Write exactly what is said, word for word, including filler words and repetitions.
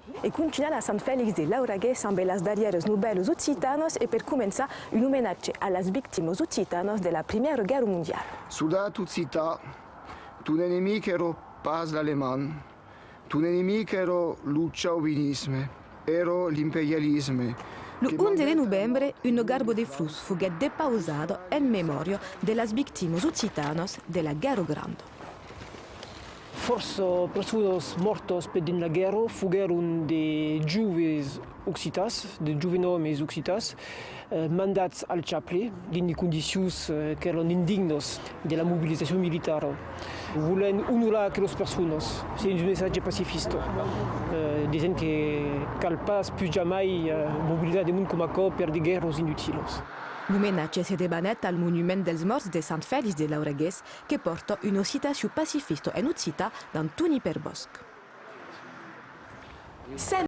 E continuam a Sant Fèlix de Lauragués ambe las darrièras novèlas occitanas e per començar un omenatge a las victimas occitanas de la Primièra Guèrra Mondiala. Soldat occitan, ton enemic èra pas l'alemand, ton enemic èra lo chauvinisme, èra l'imperialisme. Lo onze de novembre, una garba de flors foguèt depausada en memòria de las victimas occitanas de la Guèrra Granda. Fòrça personas mòrtas pendent la guèrra foguèron de joves occitans, de joves òmes occitans, eh, mandats al chaple dins de condicions, eh, qu'èran indignas de la mobilizacion militara. Volèm onorar aquelas personas, se dins un messatge pacifista, eh, disent que cal pas pus jamai, eh, mobilizar de mond coma aquò per de guèrras inutilas. L'omenatge se debanèt al monument dels mòrts de Sant Fèlix de Lauragués, que pòrta una citacion pacifista en occitan d'Antoni Perbòsc.